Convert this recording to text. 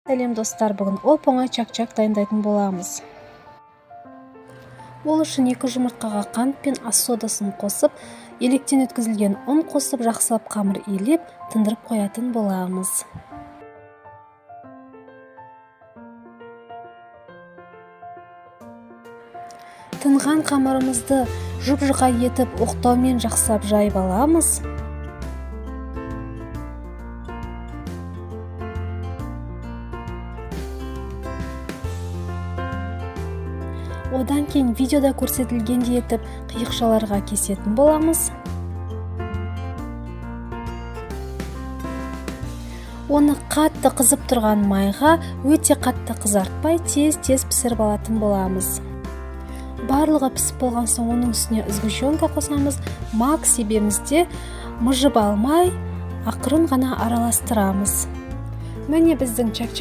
Сәлем, достар! Бүгін оп-оңай чак-чак дайындайтын боламыз. Ол үшін 2 жұмыртқаға қант пен ас содасын қосып, електен өткізілген ұн қосып, жақсылап қамыр илеп, тындырып қоятын боламыз. Тынған қамырымызды жұп-жұқа етіп, оқтаумен жақсылап жайып аламыз. Одан кейін видеода көрсетілгендей етіп қиықшаларға кесетін боламыз. Оны қатты қызып тұрған майға өте қатты қызартпай, тез-тез пісіріп алатын боламыз. Барлығы пісіп болған соң, оның үстіне сгущенка қосамыз, мак себеміз де, мыжып алмай, ақырын ғана араластырамыз. Міне, біздің чак-чак.